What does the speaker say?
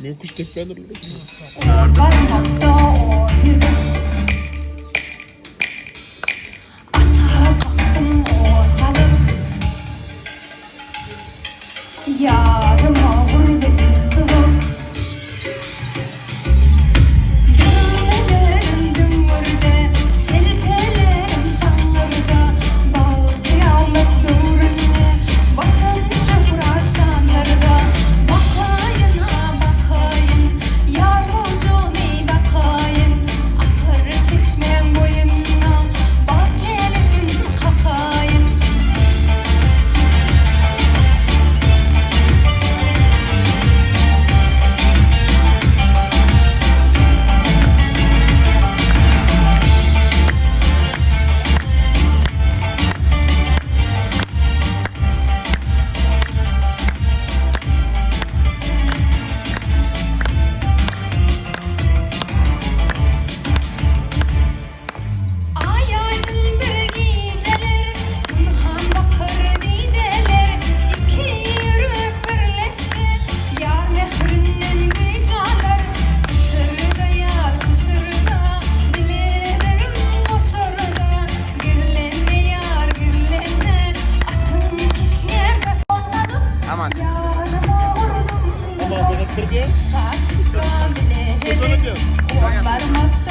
Men küşt depýändirler. On barmakda on ýüzük. Ata kakdym ot gazyk. Ýaryma gurdum duzak. Düwmelerim düňňürde, Selpelerim şaňňyrda, Bagtyýarlyk döwründe, Watan şöhrat şanlarda. Bakaýyn-a, bakaýyn, Ýar monjugyny dakaýyn, Akar çeşmäň boýunda, Bagt lälesin kakaýyn. Aý aýdyňdyr gijeler, Pynhan bakyr dideler, Iki ýürek birleşse, Ýar mährinden güýç alar. Pyşyrda ýar, pyşyrda, Bilezigim goşarda, Gizlenme ýar, gizlenme, Atyň kişňär daş. Ýaryma urdum duzak, Kaşykka bile hezek, On barmakda.